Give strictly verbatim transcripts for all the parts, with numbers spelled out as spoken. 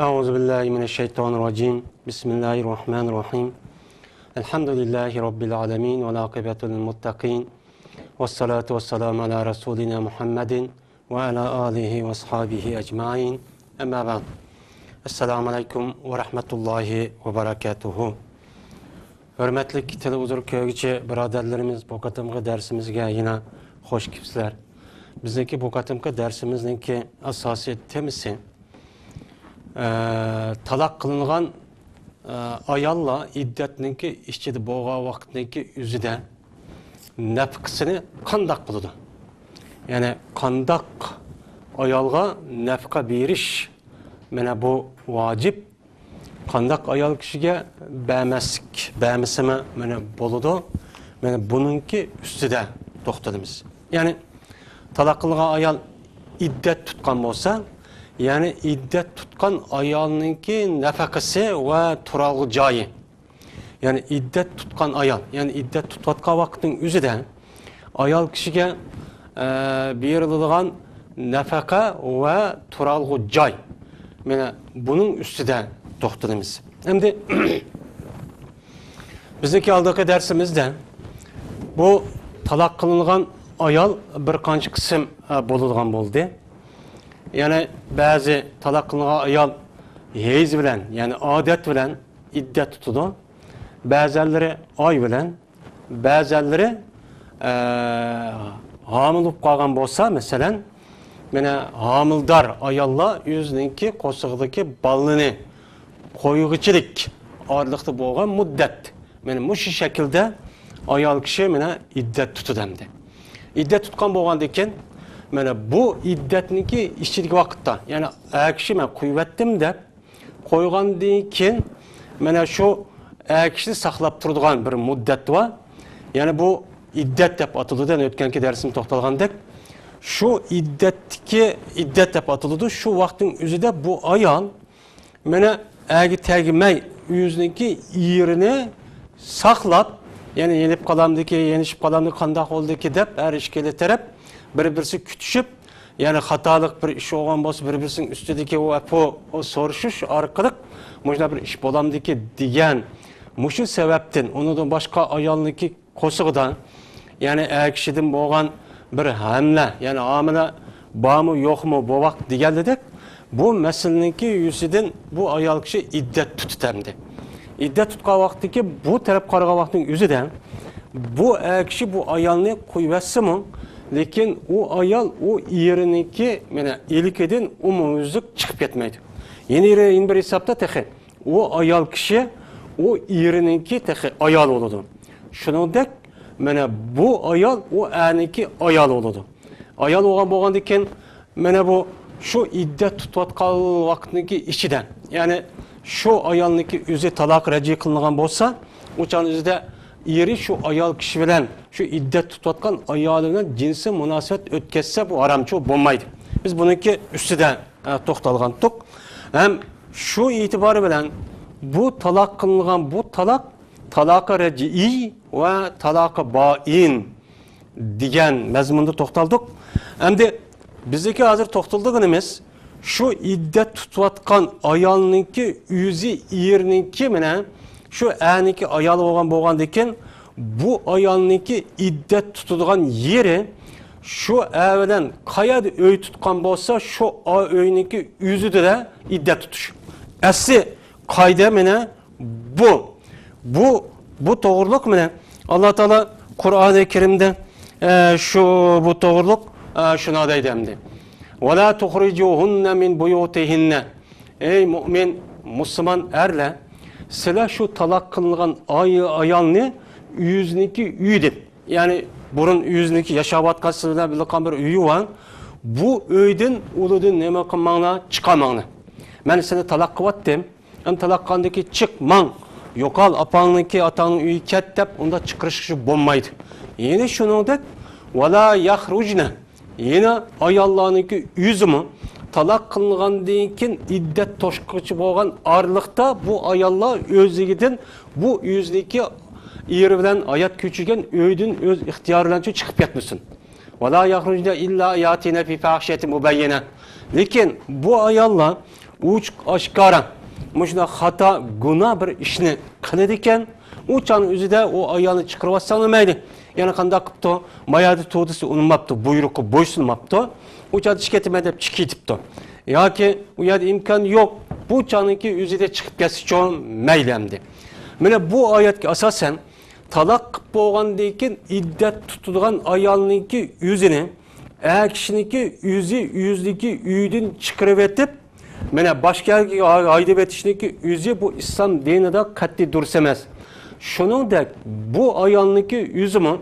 أعوذ بالله من الشيطان الرجيم. بسم الله الرحمن الرحيم. الحمد لله رب العالمين والعاقبة للمتقين والصلاة والسلام على رسولنا محمد وعلى آله وأصحابه أجمعين. أما بعد. السلام عليكم ورحمة الله وبركاته. ھۆرمەتلىك تېلېۋىزور كۆرگۈچى بۇرادەرلىرىمىز، بۇ قېتىمقى دەرسىمىزگە يەنە خوش كېلىپسىلەر. بىزنىڭكى بۇ قېتىمقى دەرسىمىزنىڭكى ئاساسىي تېمىسى، ئە، تالاق قىلىنغان، ئە، ئاياللار ئىددەتنىڭكى ئىچىدە بولغان ۋاقىتنىڭكى ئۆزىدە نەپقىسىنى قانداق قىلىدۇ؟ يەنى قانداق ئايالغا نەپقە بېرىش، مانا بۇ ۋاجىپ. قانداق ئايال كىشىگە بەرمەسلىك، بەرمىسىمۇ مانا بولىدۇ. مانا بۇنىڭكى ئۈستىدە توختىلىمىز. يەنى تالاق قىلغان ئايال ئىددەت تۇتقان بولسا، يەنى ئىددەت تۇتقان ئايالنىڭكى نەپەقىسى ۋە تۇرالغۇ جايى. يەنى ئىددەت تۇتقان ئايال، يەنى ئىددەت تۇتۇۋاتقان ۋاقىتنىڭ ئۆزىدە ئايال كىشىگە، ئە، بېرىلىدىغان نەپەقە ۋە تۇرالغۇ جاي. مانا بۇنىڭ ئۈستىدە توختىلىمىز. ئەمدى بىزنىڭكى ئالدىنقى دەرسىمىزدە بۇ تالاق قىلىنغان ئايال بىر قانچە قىسىم، ئە، بولىدىغان بولدى. يەنى بەزى تالاق قىلىنغان ئايال ھەيز بىلەن، يەنى ئادەت بىلەن ئىددەت تۇتىدۇ. بەزەنلىرى ئاي بىلەن، بەزەنلىرى، ئە، ھامىلە بولۇپ قالغان بولسا، مەسىلەن، مانا ھامىلىدار ئاياللار ئۆزىنىڭكى قورسىقىدىكى بالىنى قويغۇچىلىك ئارىلىقتا بولغان مۇددەت، مانا مۇشۇ شەكىلدە ئايال كىشى مانا ئىددەت تۇتىدۇ ئەمدى. ئىددەت تۇتقان بولغاندىن كېيىن، مانا بۇ ئىددەتنىڭكى ئىچىدىكى ۋاقىتتا، يەنى ئەر كىشى مەن قويۇۋەتتىم دەپ، قويغاندىن كېيىن، مانا شۇ ئەر كىشىنى ساقلاپ تۇرىدىغان بىر مۇددەت بار. يەنى بۇ ئىددەت دەپ ئاتىلىدۇ. يەنە ئۆتكەنكى دەرسىمدە توختالغاندەك، شۇ ئىددەتتىكى، ئىددەت دەپ ئاتىلىدۇ. شۇ ۋاقىتنىڭ ئۆزىدە بۇ ئايال، مانا، ئەرگە تەگمەي، ئۆزىنىڭكى ئېرىنى ساقلاپ، يەنى يېنىپ قالامدىكى، يېنىشىپ قالامدىكى، قانداق بولدىكى دەپ، ھەر ئىككىلى تەرەپ بىر-بىرسى كۈتۈشۈپ، يەنى خاتالىق بىر ئىش بولغان بولسا، بىر-بىرسىنىڭ ئۈستىدىكى ئۇ ئەپۇ، ئۇ سورىشىش ئارقىلىق مۇشۇنداق بىر ئىش بولامدىكى دېگەن، مۇشۇ سەۋەبتىن ئۇنىڭدىن باشقا ئايالنىڭكى قورسىقىدا، يەنى ئەر كىشىدىن بولغان بىر ھەملە، يەنى ھامىلە بارمۇ يوقمۇ بۇ ۋاقىت دېگەنلىدەك، بۇ مەسىلىنىڭكى يۈزىدىن بۇ ئايال كىشى ئىددەت تۇتۇتەمدى. ئىددەت تۇتقان ۋاقىتتىكى بۇ تەرەپ قارىغان ۋاقىتنىڭ ئۆزىدە بۇ ئەر كىشى بۇ ئايالنى قويۇۋەتسىمۇ، لېكىن ئۇ ئايال ئۇ ئېرىنىڭكى، مانا، ئىلكىدىن ئومۇميۈزلۈك چىقىپ كەتمەيدۇ. يەنە، يەنە بىر ھېسابتا تېخى ئۇ ئايال كىشى ئۇ ئېرىنىڭكى تېخى ئايالى بولىدۇ. شۇنىڭدەك، مانا، بۇ ئايال ئۇ ئەرنىڭكى ئايالى بولىدۇ. ئايال بولغان بولغاندىن كېيىن، مانا بۇ شۇ ئىددەت تۇتۇۋاتقان ۋاقىتنىڭكى ئىچىدە، يەنى شۇ ئايالنىڭكى ئۆزى تالاق رەجئىي قىلىنغان بولسا، ئۇ چاغنىڭ ئۆزىدە ئېرى شۇ ئايال كىشى بىلەن، شۇ ئىددەت تۇتۇۋاتقان ئايالى بىلەن جىنسىي مۇناسىۋەت ئۆتكەزسە، بۇ ھارامچۇ بولمايدۇ. بىز بۇنىڭكى ئۈستىدە، ئە، توختالغانتۇق. ھەم شۇ ئېتىبارى بىلەن بۇ تالاق قىلىنغان بۇ تالاق، تالاقى رەجئىي ۋە تالاقى بائىن دېگەن مەزمۇندا توختالدۇق. ئەمدى بىزدىكى ھازىر توختىلىدىغىنىمىز، شۇ ئىددەت تۇتۇۋاتقان ئايالنىڭكى ئۆزى ئېرىنىڭكى، مانا شۇ ئەرنىڭكى ئايالى بولغان بولغاندىكىن، بۇ ئايالنىڭكى ئىددەت تۇتىدىغان يېرى شۇ ئەر بىلەن قەيەردە ئۆي تۇتقان بولسا، شۇ ئا-، ئۆينىڭكى ئۆزىدە ئىددەت تۇتۇش. ئەسلى قائىدە مانا بۇ. بۇ، بۇ توغرۇلۇق مانا ئاللا تائالا قۇرئانى كەرىمدە، ئە، شۇ، بۇ توغرۇلۇق، ئە، شۇنداق دەيدۇ ئەمدى. «ولا تخرجوهن من بيوتهن». ئەي مۇئمىن، مۇسۇلمان ئەرلەر، سىلەر شۇ تالاق قىلىنغان ئاي-، ئايالنى ئۆزىنىڭكى ئۆيىدىن، يەنى بۇرۇن ئۆزىنىڭكى ياشاۋاتقان سىز بىلەن بىللە قالغان بىر ئۆيى بار، بۇ ئۆيدىن ئۇلىدىن نېمە قىلماڭلار، چىقارماڭلار. مەن سېنى تالاق قىلىۋەتتىم. ئەمدى تالاق قىلغاندىن كېيىن چىق، ماڭ، يوقال، ئاپاڭنىڭكى، ئاتاڭنىڭ ئۆيىگە كەت دەپ ئۇنداق چىقىرىشقا بولمايدۇ. يەنە شۇنىڭدەك، «ولا يخرجن». يەنە ئاياللارنىڭكى ئۆزىمۇ تالاق قىلىنغاندىن كېيىن ئىددەت توشقۇچى بولغان ئارىلىقتا بۇ ئاياللار ئۆزلۈكىدىن بۇ ئۆزىنىڭكى ئېرى بىلەن ھايات كۆچۈرگەن ئۆيدىن ئۆز ئىختىيارى بىلەن چىقىپ كەتمىسۇن. «ولا يخرجن إلا يأتين بفاحشة مبينة». لېكىن بۇ ئاياللار ئوچۇق ئاشكارا مۇشۇنداق خاتا، گۇناھ بىر ئىشنى قىلىدىكەن، ئۇ چاغنىڭ ئۆزىدە ئۇ ئايالنى چىقىرىۋاتساڭلا مەيلى. يەنە قانداق قىپتۇ؟ ما يەردە تۇغدى دېسە ئۇنىماپتۇ، بۇيرۇققا بويسۇنماپتۇ. ئۇ چاغدا چىقىپ كېتىمەن دەپ چىقىپ كېتىپتۇ. ياكى ئۇ يەردە ئىمكان يوق، بۇ چاغنىڭكى ئۆزىدە چىقىپ كەتسىچۇ مەيلى ئەمدى. مانا بۇ ئايەتكە ئاساسەن، تالاق قىلىپ بولغاندىن كېيىن ئىددەت تۇتىدىغان ئايالنىڭكى ئۆزىنى ئەر كىشىنىڭكى ئۆزى ئۆزىنىڭكى ئۆيىدىن چىقىرىۋېتىپ، مانا باشقا يەرگە ھايدىۋېتىشنىڭكى ئۆزى بۇ ئىسلام دىنىدا قەتئىي دۇرۇس ئەمەس. شۇنىڭدەك بۇ ئايالنىڭكى ئۆزىمۇ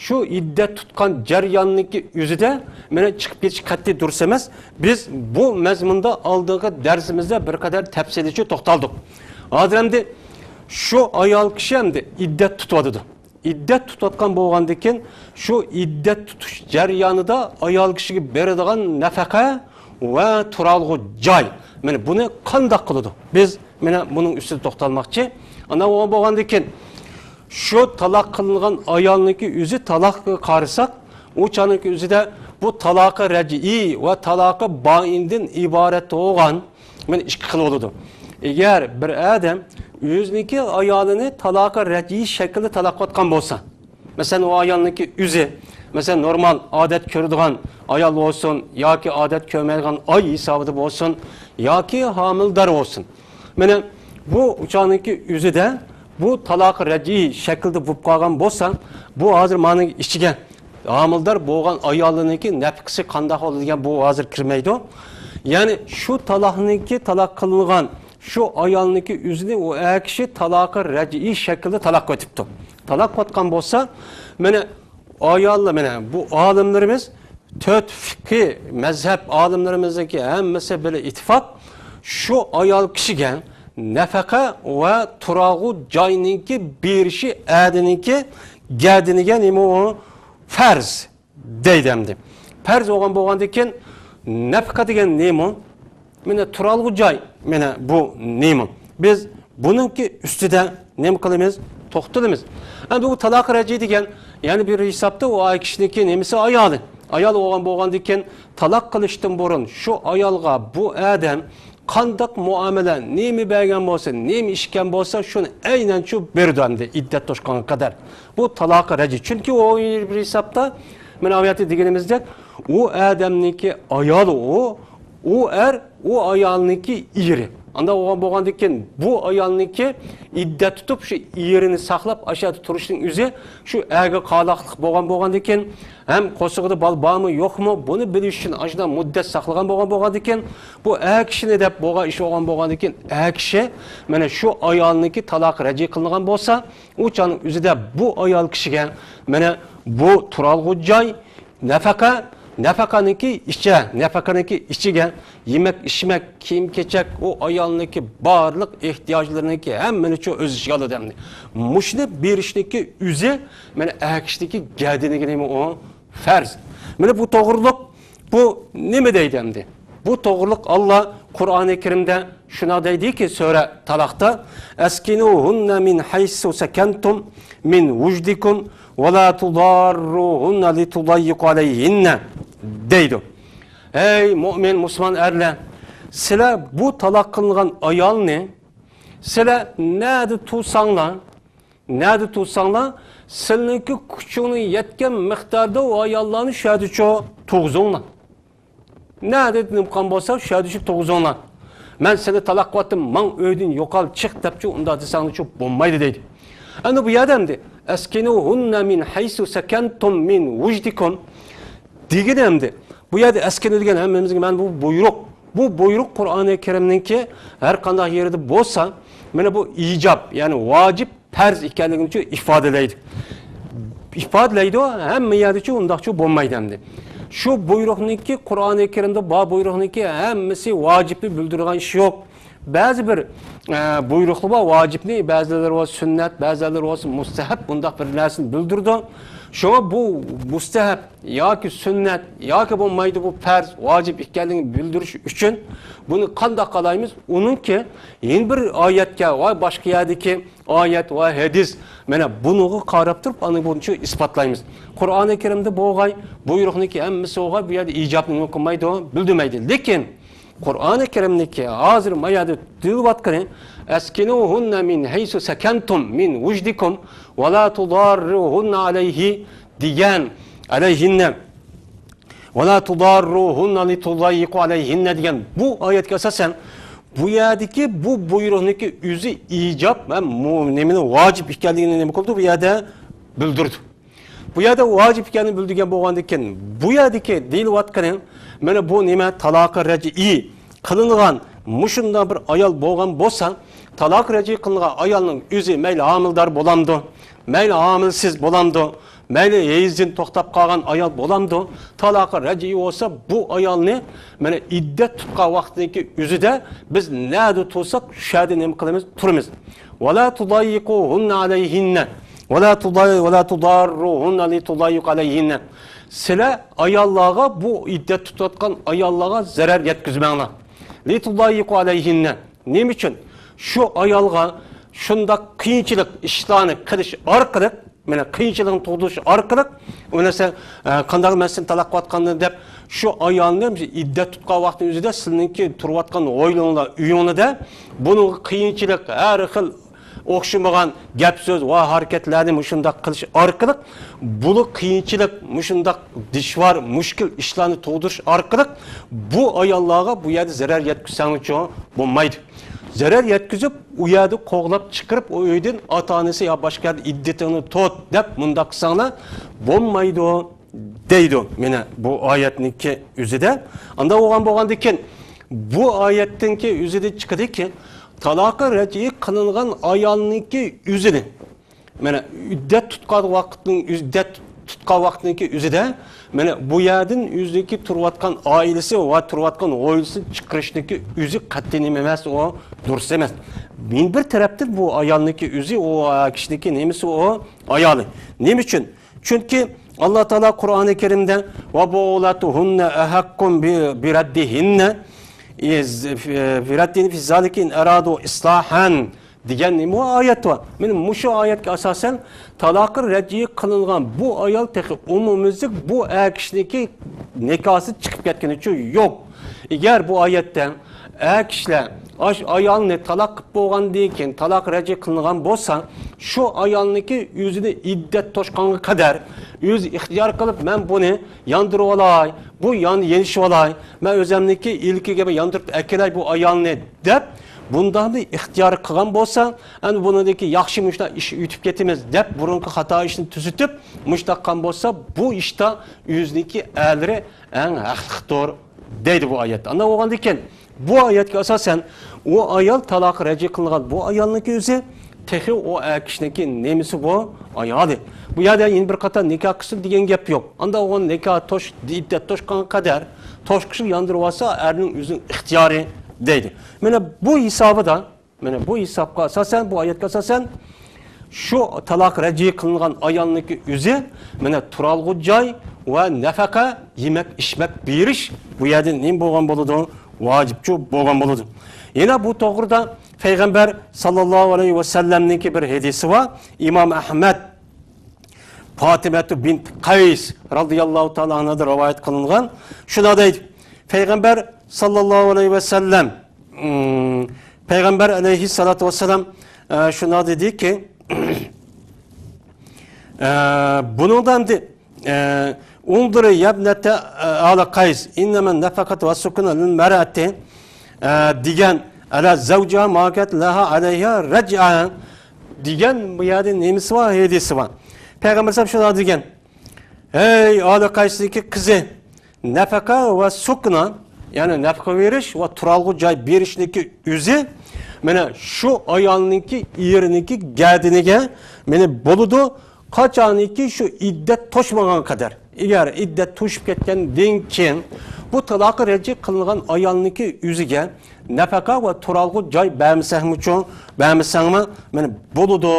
شۇ ئىددەت تۇتقان جەرياننىڭكى ئۆزىدە مانا چىقىپ كېتىش قەتئىي دۇرۇس ئەمەس. بىز بۇ مەزمۇندا ئالدىنقى دەرسىمىزدە بىر قەدەر تەپسىلىيچە توختالدۇق. ھازىر ئەمدى شۇ ئايال كىشى ئەمدى ئىددەت تۇتۇۋاتىدۇ. ئىددەت تۇتۇۋاتقان بولغاندىكىن، شۇ ئىددەت تۇتۇش جەريانىدا ئايال كىشىگە بېرىدىغان نەپەقە ۋە تۇرالغۇ جاي، مانا بۇنى قانداق قىلىدۇ؟ بىز مانا بۇنىڭ ئۈستىدە توختالماقچى. ئانداق بولغاندىكىن، شۇ تالاق قىلىنغان ئايالنىڭكى ئۆزى، تالاققا قارىساق، ئۇ چاغنىڭكى ئۆزىدە بۇ تالاقى رەجئىي ۋە تالاقى بائىندىن ئىبارەت بولغان مانا ئىككى خىل بولىدۇ. ئەگەر بىر ئادەم ئۆزىنىڭكى ئايالىنى تالاقى رەجئىي شەكىلدە تالاق قىلىۋاتقان بولسا، مەسىلەن، ئۇ ئايالنىڭكى ئۆزى، مەسىلەن، نورمال ئادەت كۆرىدىغان ئايال بولسۇن ياكى ئادەت كۆرمەيدىغان ئاي ھېسابىدا بولسۇن ياكى ھامىلىدار بولسۇن، مانا بۇ ئۇ چاغنىڭكى ئۆزىدە بۇ تالاقى رەجئىي شەكىلدە بولۇپ قالغان بولسا، بۇ ھازىر مانىڭ ئىچىگە ھامىلىدار بولغان ئايالنىڭكى نەپىقىسى قانداق بولىدۇ دېگەن بۇ ھازىر كىرمەيدۇ. يەنى شۇ تالاقنىڭكى، تالاق قىلىنغان شۇ ئايالنىڭكى ئۆزىنى ئۇ ئەر كىشى تالاقى رەجئىي شەكىلدە تالاق قىلىۋېتىپتۇ. تالاق قىلىۋاتقان بولسا، مانا ئاياللار، مانا بۇ ئالىملىرىمىز، تۆت فىقھىي مەزھەپ ئالىملىرىمىزنىڭكى ھەممىسى بىلەن ئىتتىپاق، شۇ ئايال كىشىگە نەپەقە ۋە تۇرالغۇ جاينىڭكى بېرىشى ئەرنىڭكى گەدىنىگە نېمە ئۇ؟ فەرز دەيدۇ ئەمدى. پەرز بولغان بولغاندىكىن، نەپىقە دېگەن نېمە؟ مانا تۇرالغۇ جاي، مانا بۇ نېمە؟ بىز بۇنىڭكى ئۈستىدە نېمە قىلىمىز؟ توختىلىمىز. ئەمدى بۇ تالاق رەجئىي دېگەن، يەنى بىر ھېسابتا ئۇ ئاي كىشىنىڭكى نېمىسى؟ ئايالى. ئايال بولغان بولغاندىكىن، تالاق قىلىشتىن بۇرۇن شۇ ئايالغا بۇ ئادەم قانداق مۇئامىلە، نېمە بەرگەن بولسا، نېمە ئىچكەن بولسا، شۇنى ئەينەن شۇ بېرىدۇ ئەمدى ئىددەت توشقانغا قەدەر. بۇ تالاقى رەجئىي. چۈنكى ئۇ بىر ھېسابتا، مانا ئۇ يەردە دېگىنىمىزدەك، ئۇ ئادەمنىڭكى ئايالى ئۇ، ئۇ ئەر، ئۇ ئايالنىڭكى ئېرى. ئانداق بولغان بولغاندىكىن، بۇ ئايالنىڭكى ئىددەت تۇتۇپ، شۇ ئېرىنى ساقلاپ، ئاشۇ يەردە تۇرۇشنىڭ ئۆزى شۇ ئەرگە قالاقلىق بولغان بولغاندىكىن، ھەم قورسىقىدا بالا بارمۇ، يوقمۇ، بۇنى بىلىش ئۈچۈن ئاشۇنداق مۇددەت ساقلىغان بولغان بولغاندىكىن، بۇ ئەر كىشىنى دەپ بولغان ئىش بولغان بولغاندىكىن، ئەر كىشى مانا شۇ ئايالنىڭكى تالاقى رەجئىي قىلىنغان بولسا، ئۇ چاغنىڭ ئۆزىدە بۇ ئايال كىشىگە مانا بۇ تۇرالغۇ جاي، نەپەقە، نەپەقەنىڭكى ئىچى، نەپەقەنىڭكى ئىچىگە يېمەك، ئىچمەك، كىيىم-كېچەك، ئۇ ئايالنىڭكى بارلىق ئېھتىياجلىرىنىڭكى ھەممىنى شۇ ئۆز ئىچىگە ئالىدۇ ئەمدى. مۇشۇنى بېرىشنىڭكى ئۆزى مانا ئەر كىشىنىڭكى گەدىنىگە نېمە ئۇ؟ فەرز. مانا بۇ توغرۇلۇق بۇ نېمە دەيدۇ ئەمدى؟ بۇ توغرۇلۇق ئاللا قۇرئانى كەرىمدە شۇنداق دەيدۇكى، سۈرە تالاقتا، «ئەسكىنۇھۇننە مىن ھەيسۇ سەكەنتۇم مىن ۋۇجدىكۇم ۋە لا تۇداررۇھۇننە لىتۇضەييىقۇ ئەلەيھىننە» دەيدۇ. ئەي مۇئمىن، مۇسۇلمان ئەرلەر، سىلەر بۇ تالاق قىلىنغان ئايالنى، سىلەر نەدە تۇرساڭلار، نەدە تۇرساڭلار، سىلىنىڭكى كۈچىڭلار يەتكەن مىقداردا ئۇ ئاياللارنى شۇ يەردىچۇ تۇرغۇزۇڭلار. نەدە نېمە قىلغان بولسا، شۇ يەردىچۇ تۇرغۇزۇڭلار. مەن سېنى تالاق قىلىۋاتتىم، ماڭ ئۆيدىن يوقال، چىق دەپچۇ ئۇنداق دېسەڭلارچۇ بولمايدۇ دەيدۇ. ئەمدى بۇ يەردە ئەمدى، «ئەسكىنۇھۇننە مىن ھەيسۇ سەكەنتۇم مىن ۋۇجدىكۇم» دېگىنى ئەمدى. بۇ يەردە «ئەسكىنۇ» دېگەن ھەممىمىزگە مەلۇم بۇ بۇيرۇق. بۇ بۇيرۇق قۇرئانى كەرىمنىڭكى ھەر قانداق يېرىدە بولسا، مانا بۇ ئىجاب، يەنى ۋاجىپ، پەرز ئىكەنلىكىنى ئىپادىلەيدۇ. ئىپادىلەيدۇ، ھەممە يەردىچۇ ئۇنداقچۇ بولمايدۇ ئەمدى. شۇ بۇيرۇقنىڭكى، قۇرئانى كەرىمدە بار بۇيرۇقنىڭكى ھەممىسى ۋاجىپنى بىلدۈرىدىغان ئىش يوق. بەزى بىر، ئە، بۇيرۇقلار بار ۋاجىپنى، بەزىلىرى بولسا سۈننەت، بەزىلىرى بولسا مۇستەھەب، بۇنداق بىر نەرسىنى بىلدۈرىدۇ. شۇڭا بۇ مۇستەھەب ياكى سۈننەت ياكى بولمايدۇ بۇ پەرز، ۋاجىپ ئىكەنلىكىنى بىلدۈرۈش ئۈچۈن بۇنى قانداق قىلايمىز؟ ئۇنىڭكى يەنە بىر ئايەتكە ۋە باشقا يەردىكى ئايەت ۋە ھەدىس، مانا بۇنىڭغا قاراپ تۇرۇپ، ئاندىن بۇنىچۇ ئىسپاتلايمىز. قۇرئانى كەرىمدە بولغاي، بۇيرۇقنىڭكى ھەممىسى بولغاي، بۇ يەردە ئىجابنى نېمە قىلمايدۇ، بىلدۈرمەيدۇ. لېكىن قۇرئانى كەرىمدىكى ھازىر ما يەردە دېيىلىۋاتقىنى، «ئەسكىنۇھۇننە مىن ھەيسۇ سەكەنتۇم مىن ۋۇجدىكۇم ۋە لا تۇداررۇھۇننە ئەلەيھى» دېگەن، «ئەلەيھىننە ۋە لا تۇداررۇھۇننە لىتۇزەييىقۇ ئەلەيھىننە» دېگەن بۇ ئايەتكە ئاساسەن، بۇ يەردىكى بۇ بۇيرۇقنىڭكى ئۆزى ئىجاب ۋە مۇ-، نېمىنى ۋاجىپ ئىكەنلىكىنى نېمە قىلدى؟ بۇ يەردە بىلدۈردى. بۇ يەردە ۋاجىپ ئىكەنلىكىنى بىلدۈرگەن بولغاندىن كېيىن، بۇ يەردىكى دېيىلىۋاتقىنى، مانا بۇ نېمە، تالاقى رەجئىي قىلىنغان مۇشۇنداق بىر ئايال بولغان بولسا، تالاقى رەجئىي قىلىنغان ئايالنىڭ ئۆزى مەيلى ھامىلىدار بولامدۇ، مەيلى ھامىلىسىز بولامدۇ، مەيلى ھەيزدىن توختاپ قالغان ئايال بولامدۇ، تالاقى رەجئىي بولسا، بۇ ئايالنى، مانا، ئىددەت تۇتقان ۋاقتىدىكى ئۆزىدە بىز نەدە تۇرساق، شۇ يەردە نېمە قىلىمىز؟ تۇرىمىز. ۋە لا تۇزەييىقۇھۇننە ئەلەيھىننە. ۋە لا تۇزەي-، ۋە لا تۇداررۇھۇننە لىتۇزەييىقۇ ئەلەيھىننە. سىلەر ئاياللارغا، بۇ ئىددەت تۇتۇۋاتقان ئاياللارغا زەرەر يەتكۈزمەڭلار. لىتۇزەييىقۇ ئەلەيھىننە. نېمە ئۈچۈن؟ شۇ ئايالغا شۇنداق قىيىنچىلىق ئىشلارنى قىلىش ئارقىلىق، مانا، قىيىنچىلىقنى تۇغدۇرۇش ئارقىلىق، ئۇ نەرسە، ئە، قانداق مەن سېنى تالاق قىلىۋاتقاندىن دەپ، شۇ ئايالنى ئىددەت تۇتقان ۋاقتىنىڭ ئۆزىدە سىلىنىڭكى تۇرۇۋاتقان ھويلىڭلار، ئۆيۈڭلىدە بۇنىڭغا قىيىنچىلىق، ھەر خىل ئوخشىمىغان گەپ سۆز ۋە ھەرىكەتلەرنى مۇشۇنداق قىلىش ئارقىلىق، بۇلۇ قىيىنچىلىق، مۇشۇنداق دىشۋار، مۈشكۈل ئىشلارنى تۇغدۇرۇش ئارقىلىق بۇ ئاياللارغا بۇ يەردە زەرەر يەتكۈزسەڭلارچۇ بولمايدۇ. زەرەر يەتكۈزۈپ، ئۇ يەردە قوغلاپ چىقىرىپ، ئۇ ئۆيدىن ئاتا-ئانىسى يا باشقا يەردە ئىددىتىڭنى تۇت دەپ مۇنداق قىلساڭلار بولمايدۇ دەيدۇ. مانا بۇ ئايەتنىڭكى ئۆزىدە. ئاندا بولغان بولغاندىكىن، بۇ ئايەتنىڭكى ئۆزىدە چىقىدىكى، تالاقى رەجئىي قىلىنغان ئايالنىڭكى ئۆزىنى، مانا، ئىددەت تۇتقان ۋاقىتنىڭ، ئىددەت تۇتقان ۋاقىتنىڭكى ئۆزىدە، مانا، بۇ يەردىن ئۆزىنىڭكى تۇرۇۋاتقان ئائىلىسى ۋە تۇرۇۋاتقان ھويلىسىنى چىقىرىشنىڭكى ئۆزى قەتئىي نېمە ئەمەس، ئۇ دۇرۇس ئەمەس. مېنىڭ بىر تەرەپتىن بۇ ئايالنىڭكى ئۆزى، ئۇ كىشىنىڭكى نېمىسى، ئۇ ئايالى. نېمە ئۈچۈن؟ چۈنكى ئاللا تائالا قۇرئانى كەرىمدە، «ۋە بۇئۇلاتۇھۇننە ئەھەققۇ بىرەددىھىننە، بىرەددىھىننە فى زالىكە ئىن ئەرادۇ ئىسلاھەن» دېگەن نېمە ئايەت بار. مانا مۇشۇ ئايەتكە ئاساسەن، تالاقى رەجئىي قىلىنغان بۇ ئايال تېخى ئومۇميۈزلۈك بۇ ئەر كىشىنىڭكى نىكاھسىز چىقىپ كەتكىنىچۇ يوق. ئەگەر بۇ ئايەتتە ئەر كىشىلەر ئاش ئايالنى تالاق قىلىپ بولغاندىن كېيىن، تالاق رەجئىي قىلىنغان بولسا، شۇ ئايالنىڭكى ئۆزىنى ئىددەت توشقانغا قەدەر ئۆزى ئىختىيار قىلىپ، مەن بۇنى ياندۇرۇۋالاي، بۇ يان يېنىشىۋالاي، مەن ئۆزۈمنىڭكى ئىلكىگە ياندۇرۇپ ئەكېلەي بۇ ئايالنى دەپ، بۇنداقنى ئىختىيار قىلغان بولسا، ئەنە بۇنىڭدىن كېيىن ياخشى مۇشۇنداق ئىش ئۆتۈپ كېتىمىز دەپ، بۇرۇنقى خاتا ئىشنى تۈزىتىپ، مۇشۇنداق قىلغان بولسا، بۇ ئىشتا ئۆزىنىڭكى ئەرلىرى ئەڭ ھەقلىقتۇر دەيدۇ بۇ ئايەتتە. ئانداق بولغاندىكىن، بۇ ئايەتكە ئاساسەن، ئۇ ئايال تالاقى رەجئىي قىلىنغان بۇ ئايالنىڭكى ئۆزى تېخى ئۇ ئەر كىشىنىڭكى نېمىسى بۇ ئايالى. بۇ يەردە يەنە بىر قاتار نىكاھ قىلسۇن دېگەن گەپ يوق. ئاندا ئۇ نىكاھ توش، ئىددەت توشقانغا قەدەر توشقۇچىلىق ياندۇرۇۋالسا، ئەرنىڭ ئۆزىنىڭ ئىختىيارى دەيدۇ. مانا بۇ ھېسابىدا، مانا بۇ ھېسابقا ئاساسەن، بۇ ئايەتكە ئاساسەن، شۇ تالاق رەجئىي قىلىنغان ئايالنىڭكى ئۆزى، مانا، تۇرالغۇ جاي ۋە نەپەقە، يېمەك، ئىچمەك بېرىش بۇ يەردە نېمە بولغان بولىدۇ؟ ۋاجىپچۇ بولغان بولىدۇ. يەنە بۇ توغرىدا پەيغەمبەر ساللاللاھۇ ئەلەيھى ۋەسەللەمنىڭكى بىر ھەدىسى بار. ئىمام ئەھمەد، پاتىمەتۇ بىنت قەيس رازىياللاھۇ تائالا ئەنھادىن رىۋايەت قىلىنغان. شۇنداق دەيدۇ، پەيغەمبەر ساللاللاھۇ ئەلەيھى ۋەسەللەم، ئىم، پەيغەمبەر ئەلەيھىسسالاتۇ ۋەسسالام، ئە، شۇنداق دېدىكى، ئە، بۇنىڭدا ئەمدى، ئە، «ئۇنزۇرى يەبنەتە، ئە، ئالى قەيس، ئىننەمە نەفەقەتۇ ۋە سۇكنە لىل مەرئەتى»، ئە، دېگەن، «ئەلا زەۋجىھا ما كانەت لەھا ئەلەيھا رەجئە» دېگەن بۇ يەردە نېمىسى بار، ھەدىسى بار. پەيغەمبەر ئەلەيھىسسالام شۇنداق دېگەن، ھەي، ئالى قەيسنىڭكى قىزى، نەپەقە ۋە سۇكنا، يەنى نەپەقە بېرىش ۋە تۇرالغۇ جاي بېرىشنىڭكى ئۆزى، مانا شۇ ئايالنىڭكى، ئېرىنىڭكى گەدىنىگە، مانا، بولىدۇ، قاچانكى شۇ ئىددەت توشمىغان قەدەر. ئەگەر ئىددەت توشۇپ كەتكەندىن كېيىن، بۇ تالاقى رەجئىي قىلىنغان ئايالنىڭكى ئۆزىگە نەپەقە ۋە تۇرالغۇ جاي بەرمىسەكمۇچۇ، بەرمىسەڭمۇ، مانا، بولىدۇ.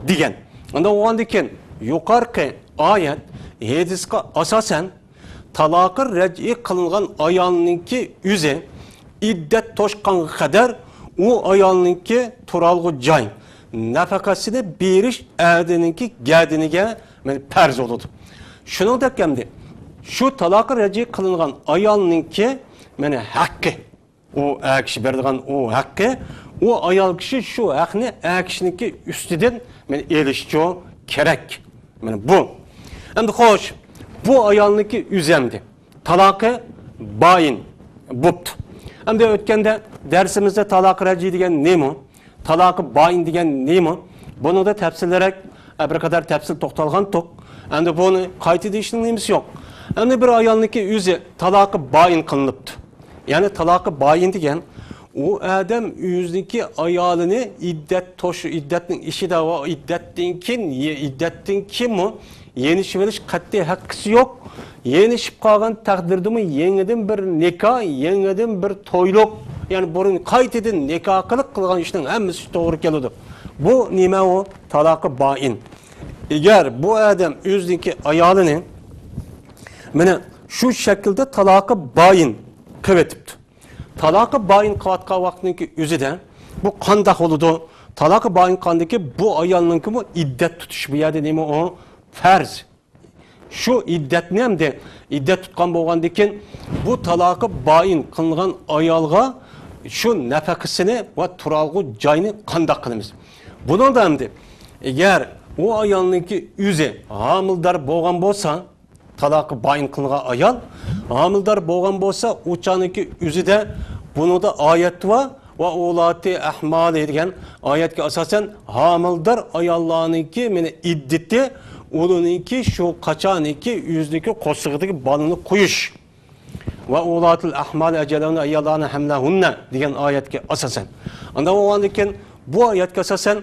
دېگەن. ئۇنداق بولغاندىكىن، يۇقىرىقى ئايەت ھەدىسقا ئاساسەن، تالاقى رەجئىي قىلىنغان ئايالنىڭكى ئۆزى ئىددەت توشقانغا قەدەر ئۇ ئايالنىڭكى تۇرالغۇ جاي، نەپەقىسىنى بېرىش ئەرنىڭكى گەدىنىگە، مانا، پەرز بولىدۇ. شۇنىڭدەك ئەمدى شۇ تالاقى رەجئىي قىلىنغان ئايالنىڭكى، مانا، ھەققى، ئۇ ئەر كىشى بېرىدىغان ئۇ ھەققى، ئۇ ئايال كىشى شۇ ھەقنى ئەر كىشىنىڭكى ئۈستىدىن، مانا، ئېلىشچۇ كېرەك. مانا بۇ. ئەمدى خوش، بۇ ئايالنىڭكى ئۆزى ئەمدى تالاقى بايىن بوپتۇ. ئەمدى ئۆتكەندە دەرسىمىزدە تالاقى رەجئىي دېگەن نېمە؟ تالاقى بايىن دېگەن نېمە؟ بۇنىڭدا تەپسىلىيرەك، بىر قەدەر تەپسىل توختالغانتۇق. ئەمدى بۇنى قايتا دېيىشنىڭ نېمىسى يوق. ئەمدى بىر ئايالنىڭكى ئۆزى تالاقى بايىن قىلىنىپتۇ. يەنى تالاقى بايىن دېگەن، ئۇ ئادەم ئۆزىنىڭكى ئايالىنى ئىددەت توش-، ئىددەتنىڭ ئىچىدە ۋە ئىددەتتىن كېيىن، ئىددەتتىن كېيىنمۇ يېنىشىۋېلىش قەتئىي ھەققىسى يوق. يېنىشىپ قالغان تەقدىردىمۇ يېڭىدىن بىر نىكاھ، يېڭىدىن بىر تويلۇق، يەنى بۇرۇن قايتىدىن نىكاھ قىلىپ قىلغان ئىشنىڭ ھەممىسى توغرا كېلىدۇ. بۇ نېمە ئۇ؟ تالاقى بايىن. ئەگەر بۇ ئادەم ئۆزىنىڭكى ئايالىنى مانا شۇ شەكىلدە تالاقى بايىن قىلىۋېتىپتۇ. تالاقى بايىن قىلىۋاتقان ۋاقىتنىڭكى ئۆزىدە بۇ قانداق بولىدۇ؟ تالاقى بايىن قىلغاندىكى بۇ ئايالنىڭكىمۇ ئىددەت تۇتۇش بۇ يەردە نېمە ئۇ؟ پەرز. شۇ ئىددەتنى ئەمدى ئىددەت تۇتقان بولغاندىكىن بۇ تالاقى بايىن قىلىنغان ئايالغا شۇ نەپەقىسىنى ۋە تۇرالغۇ جاينى قانداق قىلىمىز؟ بۇنىڭدا ئەمدى ئەگەر ئۇ ئايالنىڭكى ئۆزى ھامىلىدار بولغان بولسا، تالاقى بايىن قىلىنغان ئايال ھامىلىدار بولغان بولسا، ئۇ چاغنىڭكى ئۆزىدە بۇنىڭدا ئايەت بار، ۋە ئۇلاتى ئەھمالى دېگەن ئايەتكە ئاساسەن، ھامىلىدار ئاياللارنىڭكى، مانا، ئىددىتى، ئۇلارنىڭكى شۇ قاچانكى ئۆزىنىڭكى قورسىقىدىكى بالىنى قويۇش. ۋە ئۇلاتىل ئەھمالى ئەجەلۇنە ئەييەدەئنە ھەملەھۇننە دېگەن ئايەتكە ئاساسەن. ئانداق بولغاندىكىن بۇ ئايەتكە ئاساسەن،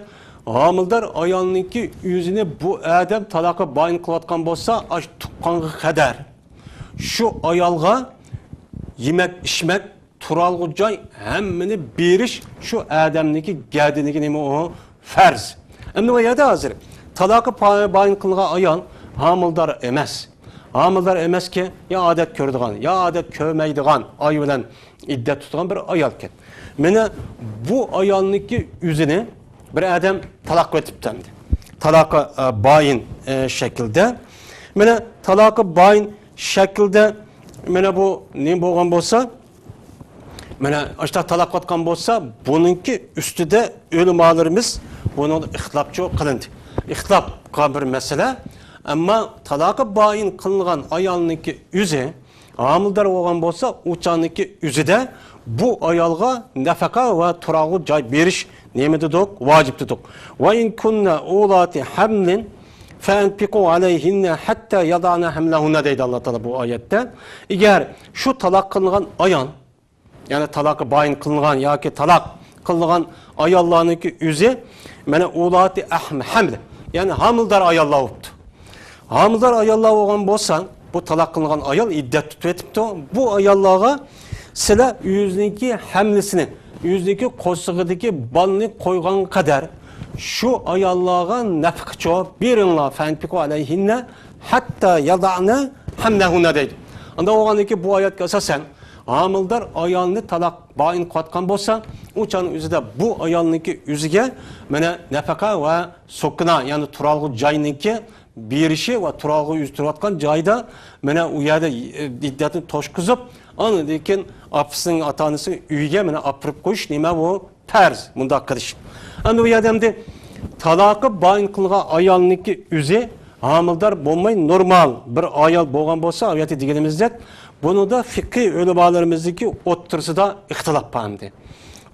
ھامىلىدار ئايالنىڭكى ئۆزىنى بۇ ئادەم تالاقى بايىن قىلىۋاتقان بولسا، ئاش تۇغقانغا قەدەر شۇ ئايالغا يېمەك، ئىچمەك، تۇرالغۇ جاي، ھەممىنى بېرىش شۇ ئادەمنىڭكى گەدىنىگە نېمە ئۇ؟ پەرز. ئەمدى بۇ يەردە ھازىر تالاقى پا-، بايىن قىلغان ئايال ھامىلىدار ئەمەس. ھامىلىدار ئەمەسكى، يا ئادەت كۆرىدىغان، يا ئادەت كۆرمەيدىغان ئاي بىلەن ئىددەت تۇتىدىغان بىر ئايالكەن. مانا بۇ ئايالنىڭكى ئۆزىنى بىر ئادەم تالاق ئېتىپتۇ ئەمدى. تالاقى، ئە، بايىن، ئە، شەكىلدە. مانا تالاقى بايىن شەكىلدە مانا بۇ نېمە بولغان بولسا، مانا ئاشۇنداق تالاق ئاتقان بولسا، بۇنىڭكى ئۈستىدە ئۆلىمالىرىمىز بۇنىڭدا ئىختىلاپچۇ قىلىندى. ئىختىلاپ قىلغان بىر مەسىلە. ئەمما تالاقى بايىن قىلىنغان ئايالنىڭكى ئۆزى ھامىلىدار بولغان بولسا، ئۇ چاغنىڭكى ئۆزىدە بۇ ئايالغا نەپەقە ۋە تۇرالغۇ جاي بېرىش نېمە دېدۇق؟ ۋاجىپ دېدۇق. ۋە ئىن كۇننە ئۇلاتى ھەملىن فەئەنپىقۇ ئەلەيھىننە ھەتتا يەدەئنە ھەملەھۇننە دەيدۇ ئاللا تائالا بۇ ئايەتتە. ئەگەر شۇ تالاق قىلىنغان ئايال، يەنى تالاقى بايىن قىلىنغان ياكى تالاق قىلىنغان ئاياللارنىڭكى ئۆزى، مانا ئۇلاتى ئەھم-، ھەمل، يەنى ھامىلىدار ئاياللار بوپتۇ. ھامىلىدار ئاياللار بولغان بولسا، بۇ تالاق قىلىنغان ئايال ئىددەت تۇتۇۋېتىپتۇ. بۇ ئاياللارغا سىلەر ئۆزىنىڭكى ھەملىسىنى، ئۆزىنىڭكى قورسىقىدىكى بالىنى قويغانغا قەدەر شۇ ئاياللارغا نەپىقىچۇ بېرىڭلار، فەنپىقۇ ئەلەيھىننە ھەتتا يەدەئنە ھەملەھۇننە دەيدۇ. ئانداق بولغاندىن كېيىن بۇ ئايەتكە ئاساسەن، ھامىلىدار ئايالنى تالاق بايىن قىلىۋاتقان بولسا، ئۇ چاغنىڭ ئۆزىدە بۇ ئايالنىڭكى ئۆزىگە مانا نەپەقە ۋە سۇكنا، يەنى تۇرالغۇ جاينىڭكى بېرىشى ۋە تۇرالغۇ ئۆزى تۇرۇۋاتقان جايدا مانا ئۇ يەردە ئىددەتنى توشقۇزۇپ، ئاندىن كېيىن ئاپىسىنىڭ، ئاتا-ئانىسىنىڭ ئۆيىگە مانا ئاپىرىپ قويۇش نېمە بۇ؟ پەرز مۇنداق قىلىش. ئەمدى بۇ يەردە ئەمدى تالاقى بايىن قىلغان ئايالنىڭكى ئۆزى ھامىلىدار بولماي نورمال بىر ئايال بولغان بولسا، ئايەتتە دېگىنىمىزدەك، بۇنىڭدا فىقھىي ئۆلىمالىرىمىزدىكى ئوتتۇرىسىدا ئىختىلاپ بار ئەمدى.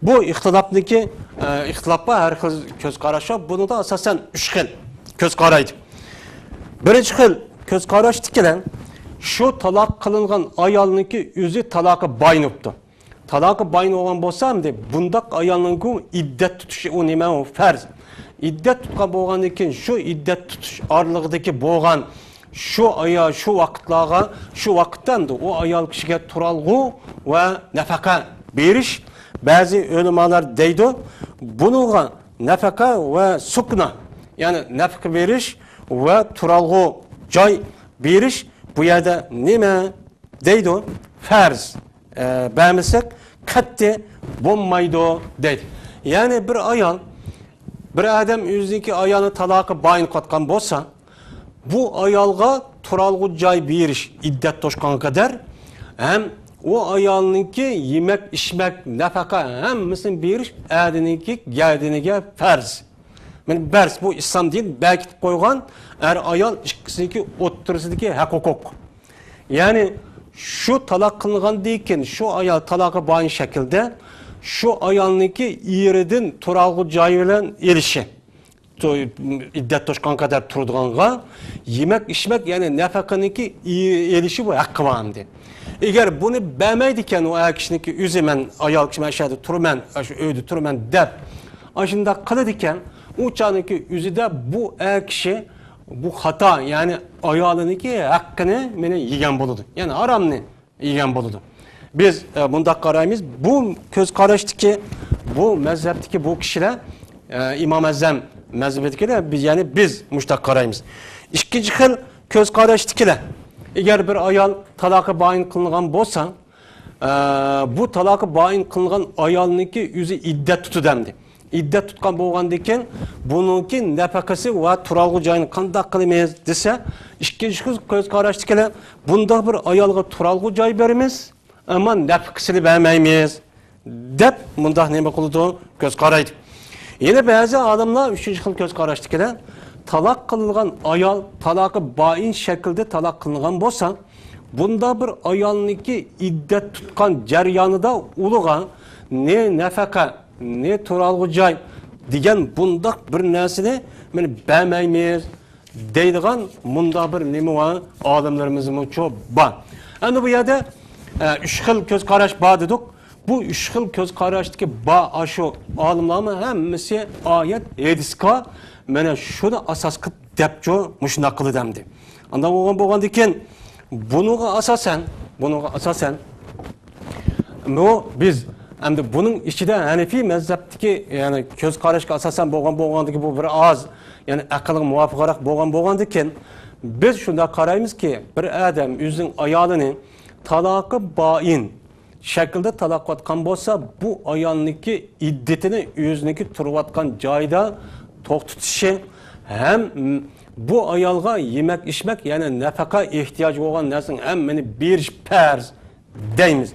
بۇ ئىختىلاپنىكى، ئە، ئىختىلاپ بار، ھەر خىل كۆز قاراش بار. بۇنىڭدا ئاساسەن ئۈچ خىل كۆز قارايدۇ. بىرىنچى خىل كۆز قاراشتىكىلەر شۇ تالاق قىلىنغان ئايالنىڭكى ئۆزى تالاقى بايىن بوپتۇ. تالاقى بايىن بولغان بولسا، ئەمدى بۇنداق ئايالنىڭكى ئىددەت تۇتۇشى ئۇ نېمە؟ ئۇ پەرز. ئىددەت تۇتقان بولغاندىن كېيىن شۇ ئىددەت تۇتۇش ئارىلىقىدىكى بولغان شۇ ئايا-، شۇ ۋاقىتلارغا، شۇ ۋاقىتتا ئەمدى ئۇ ئايال كىشىگە تۇرالغۇ ۋە نەپەقە بېرىش، بەزى ئۆلىمالار دەيدۇ، بۇنىڭغا نەپەقە ۋە سۇكنا، يەنى نەپەقە بېرىش ۋە تۇرالغۇ جاي بېرىش بۇ يەردە نېمە؟ دەيدۇ، پەرز، ئە، بەرمىسەك قەتئىي بولمايدۇ دەيدۇ. يەنى بىر ئايال، بىر ئادەم ئۆزىنىڭكى ئايالىنى تالاقى بايىن قىلىۋاتقان بولسا، بۇ ئايالغا تۇرالغۇ جاي بېرىش ئىددەت توشقانغا قەدەر، ھەم ئۇ ئايالنىڭكى يېمەك، ئىچمەك، نەپەقە ھەممىسىنى بېرىش ئەرنىڭكى گەردىنىگە پەرز. مانا پەرز، بۇ ئىسلام دىنى بەركىتىپ قويغان ئەر-ئايال ئىككىسىنىڭكى ئوتتۇرىسىدىكى ھەق-ھوقۇق. يەنى شۇ تالاق قىلىنغاندىن كېيىن، شۇ ئايال تالاقى بايىن شەكلىدە شۇ ئايالنىڭكى ئېرىدىن تۇرالغۇ جاي بىلەن ئېلىشى، تو-، ئىددەت توشقانغا قەدەر تۇرىدىغانغا يېمەك، ئىچمەك، يەنى نەپەقىنىڭكى ئېلىشى بۇ ھەققى بار ئەمدى. ئەگەر بۇنى بەرمەيدىكەن، ئۇ ئەر كىشىنىڭكى ئۆزى، مەن ئايال كىشىمەن، ئاشۇ يەردە تۇرىمەن، ئاشۇ ئۆيدە تۇرىمەن دەپ، ئاشۇنداق قىلىدىكەن، ئۇ چاغنىڭكى ئۆزىدە بۇ ئەر كىشى بۇ خاتا، يەنى ئايالىنىڭكى ھەققىنى مانا يېگەن بولىدۇ. يەنى ھارامنى يېگەن بولىدۇ. بىز، ئە، مۇنداق قارايمىز. بۇ كۆز قاراشتىكى، بۇ مەزھەپتىكى بۇ كىشىلەر، ئە، ئىمام ئەزەم مەزھىپىدىكىلەر، بىز، يەنى بىز مۇشۇنداق قارايمىز. ئىككىنچى خىل كۆز قاراشتىكىلەر، ئەگەر بىر ئايال تالاقى بايىن قىلىنغان بولسا، ئە، بۇ تالاقى بايىن قىلىنغان ئايالنىڭكى ئۆزى ئىددەت تۇتىدۇ ئەمدى. ئىددەت تۇتقان بولغاندىن كېيىن، بۇنىڭكى نەپەقىسى ۋە تۇرالغۇ جايىنى قانداق قىلىمىز دېسە، ئىككىنچى كۆز، كۆز قاراشتىكىلەر، بۇنداق بىر ئايالغا تۇرالغۇ جاي بېرىمىز، ئەمما نەپىقىسىنى بەرمەيمىز، دەپ مۇنداق نېمە قىلىدۇ؟ كۆز قارايدۇ. يەنە بەزى ئالىملار، ئۈچىنچى خىل كۆز قاراشتىكىلەر، تالاق قىلىنغان ئايال تالاقى بايىن شەكلىدە تالاق قىلىنغان بولسا، بۇنداق بىر ئايالنىڭكى ئىددەت تۇتقان جەريانىدا ئۇنىڭغا نە نەپەقە، نە تۇرالغۇ جاي دېگەن بۇنداق بىر نەرسىنى مانا بەرمەيمىز دەيدىغان مۇنداق بىر نېمە بار، ئالىملىرىمىزمۇچۇ بار. ئەمدى بۇ يەردە، ئە، ئۈچ خىل كۆز قاراش بار دېدۇق. بۇ ئۈچ خىل كۆز قاراشتىكى بار ئاشۇ ئالىملارمۇ ھەممىسى ئايەت، ھەدىسكە مانا شۇنى ئاساس قىلىپ دەپچۇ مۇشۇنداق قىلىدۇ ئەمدى. ئانداق بولغان، بولغاندىكىن بۇنىڭغا ئاساسەن، بۇنىڭغا ئاساسەن، بۇ بىز ئەمدى بۇنىڭ ئىچىدە ھەنىفىي مەزھەپتىكى، يەنى كۆز قاراشقا ئاساسەن بولغان، بولغاندىكى بۇ بىر ئاز، يەنى ئەقىلگە مۇۋاپىقراق بولغان، بولغاندىكىن بىز شۇنداق قارايمىزكى، بىر ئادەم ئۆزىنىڭ ئايالىنى تالاقى بايىن شەكىلدە تالاق قىلىۋاتقان بولسا، بۇ ئايالنىڭكى ئىددىتىنى ئۆزىنىڭكى تۇرۇۋاتقان جايىدا توختىتىشى ھەم بۇ ئايالغا يېمەك، ئىچمەك، يەنى نەپەقە ئېھتىياجى بولغان نەرسىنىڭ ھەممىنى بېرىش پەرز دەيمىز.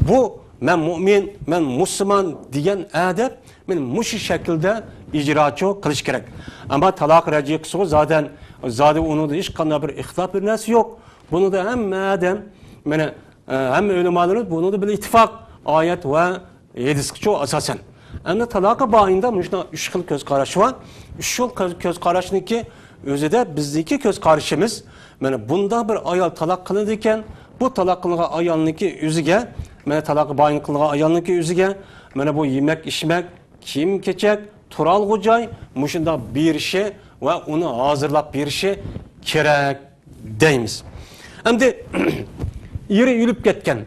بۇ، مەن مۇئمىن، مەن مۇسۇلمان دېگەن ئادەم مانا مۇشۇ شەكىلدە ئىجراچۇ قىلىش كېرەك. ئەمما تالاق رەجئىيە قىلسىغۇ زادەن، زادى ئۇنىڭدا ھېچقانداق بىر ئىختىلاپ بىر نەرسە يوق. بۇنىڭدا ھەممە ئادەم، مانا، ئە، ھەممە ئۆلىمالىرىمىز بۇنىڭدا بىر ئىتتىپاق، ئايەت ۋە ھەدىسكىچۇ ئاساسەن. ئەمدى تالاقى بايىندا مۇشۇنداق ئۈچ خىل كۆز قاراش بار. ئۈچ خىل كۆز، كۆز قاراشنىڭكى ئۆزىدە بىزنىڭكى كۆز قارىشىمىز، مانا بۇنداق بىر ئايال تالاق قىلىنىدىكەن، بۇ تالاق قىلىنغان ئايالنىڭكى ئۆزىگە، مانا تالاقى بايىن قىلىنغان ئايالنىڭكى ئۆزىگە، مانا بۇ يېمەك، ئىچمەك، كىيىم-كېچەك، تۇرالغۇ جاي، مۇشۇنداق بېرىشى ۋە ئۇنى ھازىرلاپ بېرىشى كېرەك دەيمىز. ئەمدى ئېرى ئۆلۈپ كەتكەن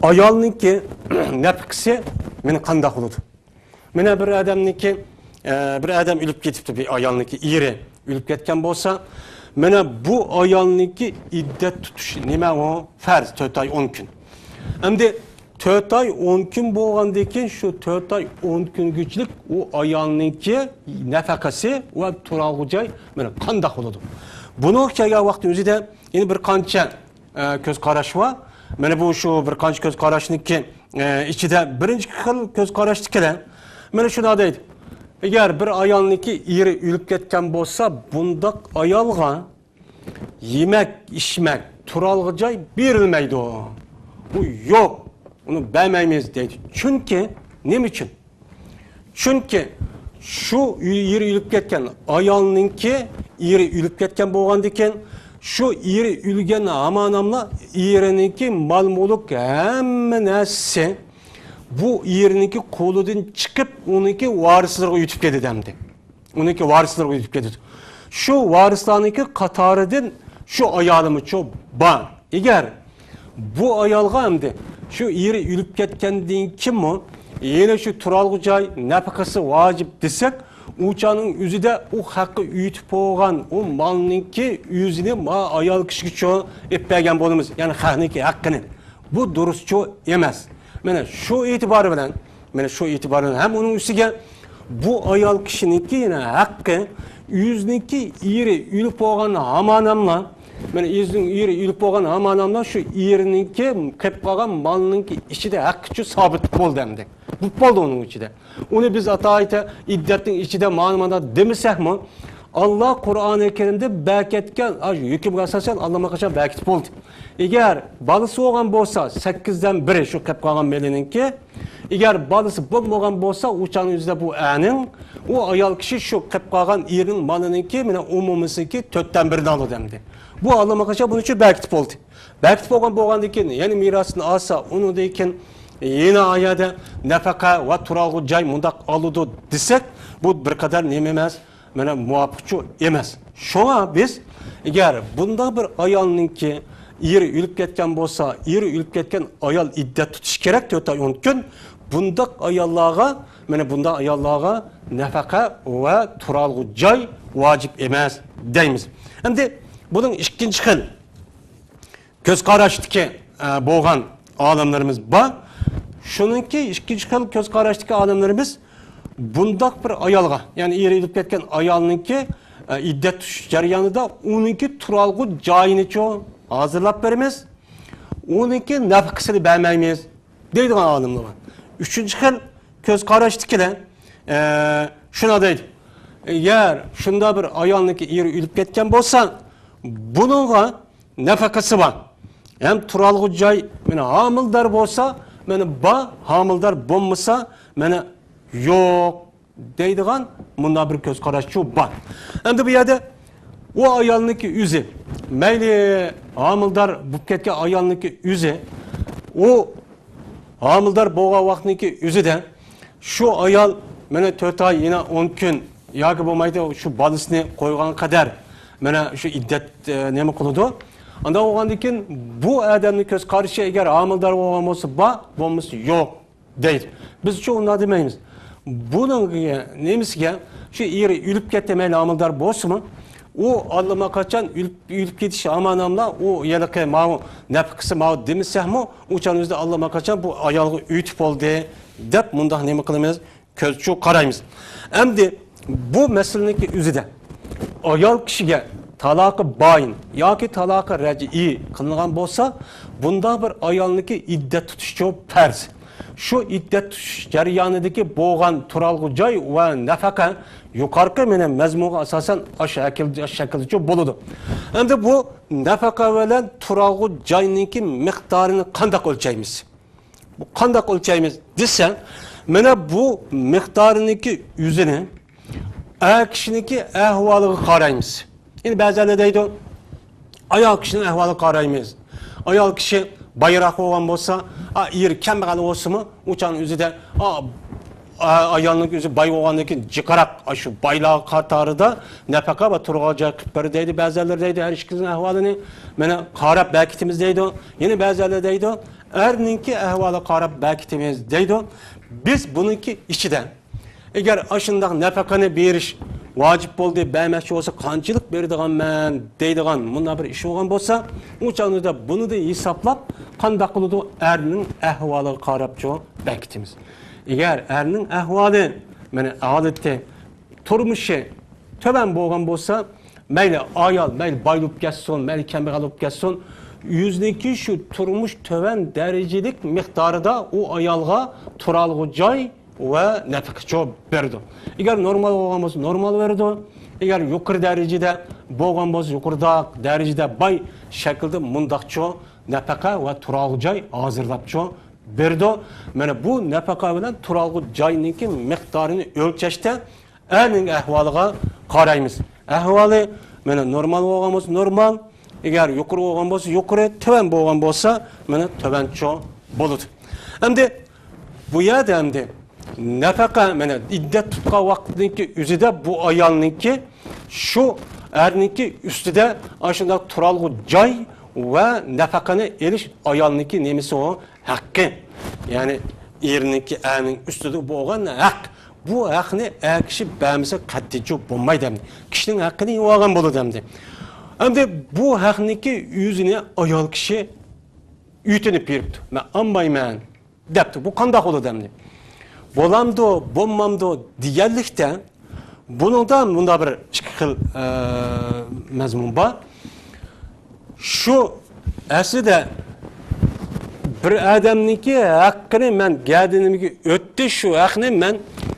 ئايالنىڭكى نەپىقىسى مانا قانداق بولىدۇ؟ مانا بىر ئادەمنىڭكى، ئە، بىر ئادەم ئۆلۈپ كېتىپتۇ، بىر ئايالنىڭكى ئېرى ئۆلۈپ كەتكەن بولسا، مانا بۇ ئايالنىڭكى ئىددەت تۇتۇش نېمە ئۇ؟ پەرز، تۆت ئاي ئون كۈن. ئەمدى تۆت ئاي ئون كۈن بولغاندىن كېيىن، شۇ تۆت ئاي ئون كۈنگىچىلىك ئۇ ئايالنىڭكى نەپەقىسى ۋە تۇرالغۇ جاي مانا قانداق بولىدۇ؟ بۇنىڭغا كەلگەن ۋاقىتنىڭ ئۆزىدە يەنە بىر قانچە، ئە، كۆز قاراش بار. مانا بۇ شۇ بىر قانچە كۆز قاراشنىڭكى، ئە، ئىچىدە بىرىنچى خىل كۆز قاراشتىكىلەر مانا شۇنداق دەيدۇ. ئەگەر بىر ئايالنىڭكى ئېرى ئۆلۈپ كەتكەن بولسا، بۇنداق ئايالغا يېمەك، ئىچمەك، تۇرالغۇ جاي بېرىلمەيدۇ. بۇ يوق، ئۇنى بەرمەيمىز دەيدۇ. چۈنكى، نېمە ئۈچۈن؟ چۈنكى شۇ ئېرى ئۆلۈپ كەتكەن ئايالنىڭكى، ئېرى ئۆلۈپ كەتكەن بولغاندىكىن، شۇ ئېرى ئۆلگەن ھاماناملا ئېرىنىڭكى مال-مۈلۈك ھەممە نەرسىسى بۇ ئېرىنىڭكى قولىدىن چىقىپ، ئۇنىڭكى ۋارىسلىرىغا ئۆتۈپ كېتىدۇ ئەمدى. ئۇنىڭكى ۋارىسلىرىغا ئۆتۈپ كېتىدۇ. شۇ ۋارىسلارنىڭكى قاتارىدىن شۇ ئايالىمۇچۇ بار. ئەگەر بۇ ئايالغا ئەمدى شۇ ئېرى ئۆلۈپ كەتكەندىن كېيىنمۇ يەنە شۇ تۇرالغۇ جاي نەپىقىسى ۋاجىپ دېسەك، ئۇ چاغنىڭ ئۆزىدە ئۇ خەققە ئۆتۈپ بولغان ئۇ مالنىڭكى ئۆزىنى ما ئايال كىشىگىچۇ ئېلىپ بەرگەن بولىمىز، يەنى خەقنىڭكى ھەققىنى. بۇ دۇرۇسچۇ ئەمەس. مانا شۇ ئېتىبارى بىلەن، مانا شۇ ئېتىبارى بىلەن ھەم ئۇنىڭ ئۈستىگە بۇ ئايال كىشىنىڭكى يەنە ھەققى، ئۆزىنىڭكى ئېرى ئۆلۈپ بولغان ھاماناملا، مانا ئۆزىنىڭ ئېرى ئۆلۈپ بولغان ھاماناملا شۇ ئېرىنىڭكى قېلىپ قالغان مالنىڭكى ئىچىدە ھەققىچۇ سابىت بولدى ئەمدى. بولۇپ بولدى ئۇنىڭ ئىچىدە. ئۇنى بىز ئاتايىتە ئىددەتنىڭ ئىچىدە مانا مانا دېمىسەكمۇ، ئاللا قۇرئانى كەرىمدە بەركەتكەن ئاشۇ ھۆكۈمگە ئاساسەن ئاللىماقاچان بەركىتىپ بولدى. ئەگەر بالىسى بولغان بولسا، سەككىزدىن بىرى شۇ قېلىپ قالغان مېلىنىڭكى، ئەگەر بالىسى بولمىغان بولسا، ئۇ چاغنىڭ ئۆزىدە بۇ ئەرنىڭ، ئۇ ئايال كىشى شۇ قېلىپ قالغان ئېرىنىڭ مالىنىڭكى، مانا ئومۇمىسىنىڭكى تۆتتىن بىرىنى ئالىدۇ ئەمدى. بۇ ئاللىماقاچان بۇنى شۇ بەركىتىپ بولدى. بەركىتىپ بولغان بولغاندىن كېيىن، يەنە مىراسىنى ئالسا، ئۇنىڭدىن كېيىن يەنە ئايەدە نەپەقە ۋە تۇرالغۇ جاي مۇنداق ئالىدۇ دېسەك، بۇ بىر قەدەر نېمە ئەمەس، مانا مۇۋاپىقچۇ ئەمەس. شۇڭا بىز، ئەگەر بۇنداق بىر ئايالنىڭكى ئېرى ئۆلۈپ كەتكەن بولسا، ئېرى ئۆلۈپ كەتكەن ئايال ئىددەت تۇتۇشى كېرەك، تۆت ئاي ئون كۈن. بۇنداق ئاياللارغا، مانا بۇنداق ئاياللارغا نەپەقە ۋە تۇرالغۇ جاي ۋاجىپ ئەمەس دەيمىز. ئەمدى بۇنىڭ ئىككىنچى خىل كۆز قاراشتىكى، ئە، بولغان ئالىملىرىمىز بار. شۇنىڭكى ئىككىنچى خىل كۆز قاراشتىكى ئالىملىرىمىز بۇنداق بىر ئايالغا، يەنى ئېرى ئۆلۈپ كەتكەن ئايالنىڭكى، ئە، ئىددەت تۇتۇش جەريانىدا ئۇنىڭكى تۇرالغۇ جايىنىچۇ ھازىرلاپ بېرىمىز، ئۇنىڭكى نەپىقىسىنى بەرمەيمىز دەيدىغان ئالىملار بار. ئۈچىنچى خىل كۆز قاراشتىكىلەر، ئە، شۇنداق دەيدۇ. ئەگەر شۇنداق بىر ئايالنىڭكى ئېرى ئۆلۈپ كەتكەن بولسا، بۇنىڭغا نەپەقىسى بار. ھەم تۇرالغۇ جاي، مانا ھامىلىدار بولسا، مانا بار، ھامىلىدار بولمىسا، مانا يوق دەيدىغان مۇنداق بىر كۆز قاراشچۇ بار. ئەمدى بۇ يەردە ئۇ ئايالنىڭكى ئۆزى، مەيلى ھامىلىدار بولۇپ كەتكەن ئايالنىڭكى ئۆزى، ئۇ ھامىلىدار بولغان ۋاقىتنىڭكى ئۆزىدە شۇ ئايال مانا تۆت ئاي، يەنە ئون كۈن ياكى بولمايدۇ، شۇ بالىسىنى قويغان قەدەر مانا شۇ ئىددەت، ئە، نېمە قىلىدۇ. ئانداق بولغاندىن كېيىن بۇ ئادەمنىڭ كۆز قارىشى، ئەگەر ھامىلىدار بولغان بولسا بار، بولمىسا يوق دەيدۇ. بىزچۇ ئۇنداق دېمەيمىز. بۇنىڭ نېمىسىگە، شۇ ئېرى ئۆلۈپ كەتتى، مەيلى ھامىلىدار بولسىمۇ، ئۇ ئاللىماقاچان ئۆلۈپ، ئۆلۈپ كېتىش ھاماناملا ئۇ ھېلىقى ماۋۇ نەپىقىسى ماۋۇ دېمىسەكمۇ، ئۇ چاغنىڭ ئۆزىدە ئاللىماقاچان بۇ ئايالغا ئۆتۈپ بولدى دەپ مۇنداق نېمە قىلىمىز؟ كۆزچۇ قارايمىز. ئەمدى بۇ مەسىلىنىڭكى ئۆزىدە ئايال كىشىگە تالاقى باين ياكى تالاقى رەجئىي قىلىنغان بولسا، بۇنداق بىر ئايالنىڭكى ئىددەت تۇتۇشىچۇ پەرز. شۇ ئىددەت تۇتۇش جەريانىدىكى بولغان تۇرالغۇ جاي ۋە نەپەقە يۇقىرىقى مانا مەزمۇنغا ئاساسەن ئاشۇ شەكىل-، ئاشۇ شەكىلدىچۇ بولىدۇ. ئەمدى بۇ نەپەقە بىلەن تۇرالغۇ جاينىڭكى مىقدارىنى قانداق ئۆلچەيمىز؟ بۇ قانداق ئۆلچەيمىز دېسە، مانا بۇ مىقدارنىڭكى ئۆزىنى ئەر كىشىنىڭكى ئەھۋالىغا قارايمىز. يەنى بەزىلەر دەيدۇ، ئايال كىشىنىڭ ئەھۋالىغا قارايمىز. ئايال كىشى بايراق بولغان بولسا، ئا، ئېرى كەمبەغەل بولسىمۇ، ئۇ چاغنىڭ ئۆزىدە، ئا، ئا، ئايالنىڭ ئۆزى باي بولغاندىن كېيىن جىقراق، ئاشۇ بايلار قاتارىدا نەپەقە ۋە تۇرغان جاي قىلىپ بېرىدۇ دەيدۇ. بەزىلەر دەيدۇ، ھەر ئىككىسىنىڭ ئەھۋالىنى مانا قاراپ بەركىتىمىز دەيدۇ. يەنە بەزىلەر دەيدۇ، ئەرنىڭكى ئەھۋالىغا قاراپ بەركىتىمىز دەيدۇ. بىز بۇنىڭكى ئىچىدە، ئەگەر ئاشۇنداق نەپەقىنى بېرىش ۋاجىپ بولدى، بەرمەكچى بولسا، قانچىلىك بېرىدىغانمەن دەيدىغان مۇنداق بىر ئىش بولغان بولسا، ئۇ چاغدا بۇنى ھېسابلاپ، قانداق قىلىدۇ؟ ئەرنىڭ ئەھۋالىغا قاراپچۇ بەركىتىمىز. ئەگەر ئەرنىڭ ئەھۋالى، مانا ھالىتى، تۇرمۇشى تۆۋەن بولغان بولسا، مەيلى ئايال، مەيلى باي بولۇپ كەتسۇن، مەيلى كەمبەغەل بولۇپ كەتسۇن، ئۆزىنىڭكى شۇ تۇرمۇش تۆۋەن دەرىجىلىك مىقدارىدا ئۇ ئايالغا تۇرالغۇ جاي ۋە نەپىقىچۇ بېرىدۇ. ئەگەر نورمال بولغان بولسا، نورمال بېرىدۇ. ئەگەر يۇقىرى دەرىجىدە بولغان بولسا، يۇقىرىداق دەرىجىدە باي شەكىلدە مۇنداقچۇ نەپەقە ۋە تۇرالغۇ جاي ھازىرلاپچۇ بېرىدۇ. مانا بۇ نەپەقە بىلەن تۇرالغۇ جاينىڭكى مىقدارىنى ئۆلچەشتە ئەرنىڭ ئەھۋالىغا قارايمىز. ئەھۋالى، مانا، نورمال بولغان بولسا، نورمال. ئەگەر يۇقىرى بولغان بولسا، يۇقىرى، تۆۋەن بولغان بولسا، مانا، تۆۋەنچۇ بولىدۇ. ئەمدى بۇ يەردە ئەمدى نەپەقە، مانا، ئىددەت تۇتقان ۋاقىتنىڭكى ئۆزىدە بۇ ئايالنىڭكى شۇ ئەرنىڭكى ئۈستىدە ئاشۇنداق تۇرالغۇ جاي ۋە نەپەقىنى ئېلىش ئايالنىڭكى نېمىسى ئۇ؟ ھەققى. يەنى ئېرىنىڭكى ئەرنىڭ ئۈستىدە بولغان ھەق. بۇ ھەقنى ئەر كىشى بەرمىسە قەتئىيچۇ بولمايدۇ ئەمدى. كىشىنىڭ ھەققىنى يېۋالغان بولىدۇ ئەمدى. ئەمدى بۇ ھەقنىڭكى ئۆزىنى ئايال كىشى ئۆتۈنۈپ بېرىپتۇ. مەن ئالمايمەن دەپتۇ. بۇ قانداق بولىدۇ ئەمدى؟ بولامدۇ، بولمامدۇ دېگەنلىكتە، بۇنىڭدا مۇنداق بىر ئىككى خىل، ئە، مەزمۇن بار. شۇ ئەسلىدە بىر ئادەمنىڭكى ھەققىنى مەن گەدىنىمگە ئۆتتى، شۇ ھەقنى مەن،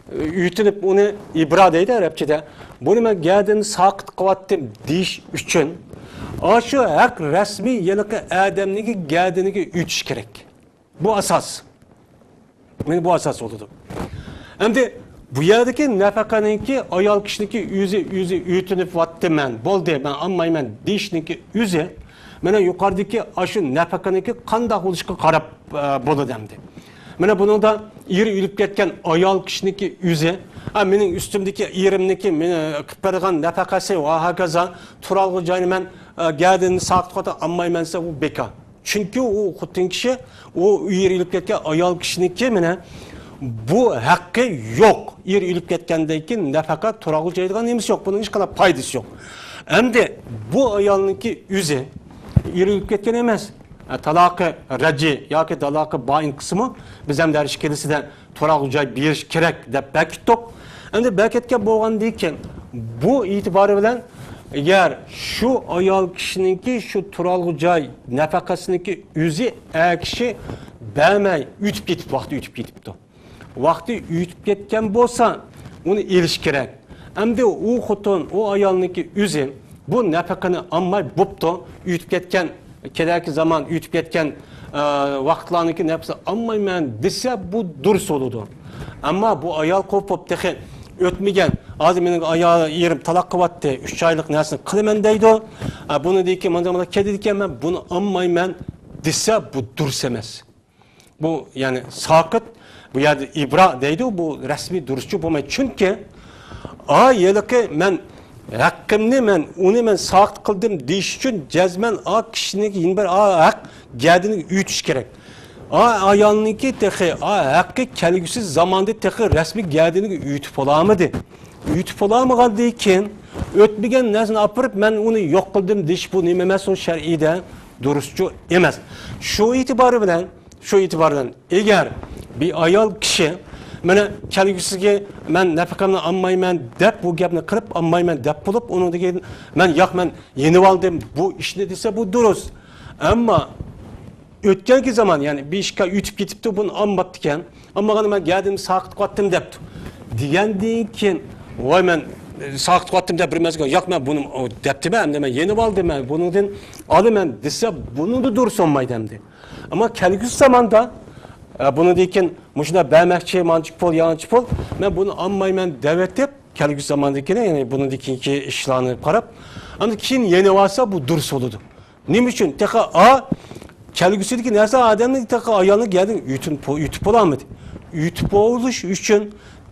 ئە، ئۆتۈنۈپ ئۇنى ئىبرا دەيدۇ ئەرەبچىدە. بۇنى مەن گەدىنىمنى ساقىت قىلىۋەتتىم دېيىش ئۈچۈن، ئاشۇ ھەق رەسمىي ھېلىقى ئادەمنىڭكى گەدىنىگە ئۆتۈش كېرەك. بۇ ئاساس. مانا بۇ ئاساس بولىدۇ. ئەمدى بۇ يەردىكى نەپەقەنىڭكى ئايال كىشىنىڭكى ئۆزى، ئۆزى ئۆتۈنۈپ ۋاتتىمەن، بولدى، مەن ئالمايمەن دېيىشنىڭكى ئۆزى، مانا يۇقىرىدىكى ئاشۇ نەپەقەنىڭكى قانداق بولۇشىغا قاراپ، ئە، بولىدۇ ئەمدى. مانا بۇنىڭدا ئېرى ئۆلۈپ كەتكەن ئايال كىشىنىڭكى ئۆزى، ئا، مېنىڭ ئۈستۈمدىكى ئېرىمنىڭكى مېنى قىلىپ بېرىدىغان نەپەقەسى ۋە ھاكازا تۇرالغۇ جاينى مەن، ئە، گەدىنىمنى ساقىت قىلىۋاتىمەن، ئالمايمەن دېسە، ئۇ بېكار. چۈنكى ئۇ خوتۇن كىشى، ئۇ ئېرى ئۆلۈپ كەتكەن ئايال كىشىنىڭكى مانا بۇ ھەققى يوق. ئېرى ئۆلۈپ كەتكەندىن كېيىن نەپەقە تۇرالغۇ جايدىغان نېمىسى يوق. بۇنىڭ ھېچقانداق پايدىسى يوق. ئەمدى بۇ ئايالنىڭكى ئۆزى، ئېرى ئۆلۈپ كەتكەن ئەمەس، ئە، تالاقى رەجئىي ياكى تالاقى بائىن قىلسىمۇ، بىز ئەمدى ھەر ئىككىلىسىدە تۇرالغۇ جاي بېرىش كېرەك دەپ بەركىتتۇق. ئەمدى بەركەتكەن بولغاندىن كېيىن، بۇ ئېتىبارى بىلەن ئەگەر شۇ ئايال كىشىنىڭكى شۇ تۇرالغۇ جاي نەپەقەسىنىڭكى ئۆزى ئەر كىشى بەرمەي ئۆتۈپ كېتىپ، ۋاقتى ئۆتۈپ كېتىپتۇ. ۋاقتى ئۆتۈپ كەتكەن بولسا، ئۇنى ئېلىش كېرەك. ئەمدى ئۇ خوتۇن، ئۇ ئايالنىڭكى ئۆزى بۇ نەپەقىنى ئالماي بوپتۇ، ئۆتۈپ كەتكەن، كېلەركى زامان ئۆتۈپ كەتكەن، ئە، ۋاقىتلارنىڭكى نەپىسىنى ئالمايمەن دېسە، بۇ دۇرۇس بولىدۇ. ئەمما بۇ ئايال قوپۇپ تېخى ئۆتمىگەن، ھازىر مېنىڭ ئايال، ئېرىم تالاق قىلىۋەتتى، ئۈچ ئايلىق نەرسىنى قىلىمەن دەيدۇ. ئە، بۇنى دېيكى، مانا مانا كېتىدىكەن، مەن بۇنى ئالمايمەن دېسە، بۇ دۇرۇس ئەمەس. بۇ، يەنى ساقىت، بۇ يەردە ئىبرا دەيدۇ، بۇ رەسمىي دۇرۇسچە بولمايدۇ. چۈنكى، ئا، ھېلىقى مەن ھەققىمنى، مەن ئۇنى مەن ساقىت قىلدىم دېيىش ئۈچۈن جەزمەن ئا كىشىنىڭكى يەنە بىر ئا ھەق گەدىنىگە ئۆتۈش كېرەك. ئا ئايالنىڭكى تېخى ئا ھەققى كەلگۈسى زاماندا تېخى رەسمىي گەدىنىگە ئۆتۈپ بولالمىدى. ئۆتۈپ بولالمىغاندىن كېيىن، ئۆتمىگەن نەرسىنى ئاپىرىپ، مەن ئۇنى يوق قىلدىم دېيىش، بۇ نېمە ئەمەس، ئۇ شەرئىيدە دۇرۇسچۇ ئەمەس. شۇ ئېتىبارى بىلەن، شۇ ئېتىبارى بىلەن، ئەگەر بىر ئايال كىشى مانا كەلگۈسىگە مەن نەپىقەمنى ئالمايمەن دەپ، بۇ گەپنى قىلىپ، ئالمايمەن دەپ بولۇپ، ئۇنىڭدىن كېيىن مەن، ياق، مەن يېنىۋالدىم بۇ ئىشنى دېسە، بۇ دۇرۇس. ئەمما ئۆتكەنكى زامان، يەنى بىر ئىككى ئاي ئۆتۈپ كېتىپتۇ، بۇنى ئالماپتىكەن. ئالمىغاندا مەن گەدىنىمنى ساقىت قىلىۋەتتىم دەپتۇ. دېگەندىن كېيىن، ۋاي، مەن، ئە، ساقىت قىلىۋەتتىم دەپ بىر مەزگىل، ياق، مەن بۇنى، ئۇ، دەپتىمەن، ئەمدى مەن يېنىۋالدىم، مەن بۇنىڭدىن ئالىمەن دېسە، بۇنىڭدا دۇرۇس بولمايدۇ ئەمدى. ئەمما كەلگۈسى زاماندا، ئە، بۇنىڭدىن كېيىن مۇشۇنداق بەرمەكچى، مانچە پۇل، يانچە پۇل، مەن بۇنى ئالمايمەن دەۋېتىپ، كەلگۈسى زاماندىن كېيىن، يەنى بۇنىڭدىن كېيىنكى ئىشلارنى قاراپ، ئەمدى كېيىن يېنىۋالسا، بۇ دۇرۇس بولىدۇ. نېمە ئۈچۈن؟ تېخى ئا كەلگۈسىدىكى نەرسە ئادەمنى تېخى ئايالنى گەدىنىگە ئۆتۈپ، ئۆتۈپ بولالمىدى. ئۆتۈپ بولۇش ئۈچۈن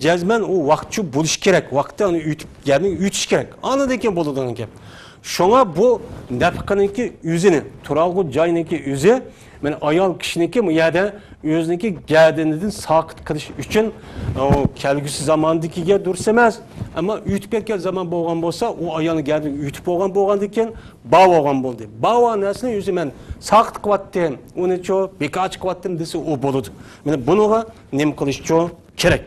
جەزمەن ئۇ ۋاقىتچۇ بولۇش كېرەك. ۋاقىتتا ئۇنى ئۆتۈپ، گەدىنىگە ئۆتۈش كېرەك. ئاندىن كېيىن بولىدىغان گەپ. شۇڭا بۇ نەپىقىنىڭكى ئۆزىنى، تۇرالغۇ جاينىڭكى ئۆزى، مانا ئايال كىشىنىڭكى بۇ يەردە ئۆزىنىڭكى گەدىنىدىن ساقىت قىلىش ئۈچۈن، ئۇ كەلگۈسى زاماندىكىگە دۇرۇس ئەمەس. ئەمما ئۆتۈپ كەتكەن زامان بولغان بولسا، ئۇ ئايالنىڭ گەدىنىگە ئۆتۈپ بولغان بولغاندىن كېيىن، بار بولغان بولدى. بار بولغان نەرسىنى ئۆزى مەن ساقىت قىلىۋەتتىم، ئۇنىچۇ بىكارچى قىلىۋەتتىم دېسە، ئۇ بولىدۇ. مانا بۇنىڭغا نېمە قىلىشچۇ كېرەك؟